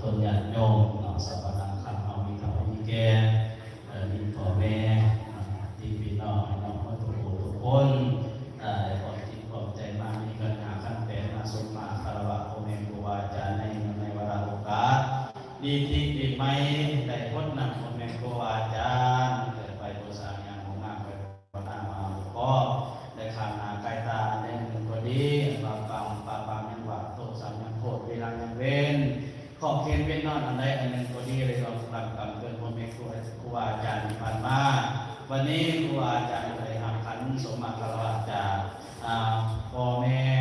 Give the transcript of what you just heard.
ຕົນຍາດໂຍມເນາະ ສະມະນະຄຳເຮົາມີເຖົ້າມີແກ່ ເອີ ມີພໍ່ແມ່ເນາະ ທີ່ພີ່ນ້ອງເນາະ ໝົດທຸກຜູ້ທຸກຄົນ ເອີ ໄດ້ພ້ອມຈິດພ້ອມໃຈມາ ມີຂັນຫ້າຂັນແປດ ມາສົມມາຄາລະວະພໍ່ແມ່ຄູບາອາຈານໃນ ໃນວາລະໂອກາດ ດີທິດປີໃໝ່ ໄດ້ພົບນຳພໍ່ແມ່ຄູບາອາຈານ ເກີດໄປບໍ່ສ້າງຫຍັງ ບໍ່ງາມໄປ ພາວະນາມາປະກອບ ໄດ້ຂ້າງໜ້າກາຍຕາ ອັນໃດໜຶ່ງກໍດີ ບາບກຳ ປະປາງຍັງບາບ ໂທດສັງຍັງໂທດ ເວລາຍັງເວນ ຂອບເຂດເວນນອນ ອັນໃດອັນໜຶ່ງກໍດີ ໄດ້ລ່ວງລ້ຳກຳເກີນພໍ່ແມ່ຄູ ຄູບາອາຈານທີ່ຜ່ານມາ ວັນນີ້ຄູບາອາຈານກໍໄດ້ຮັບຂັນສົມມາຄາລະວະຈາກ ອ່າ ພໍ່ແມ່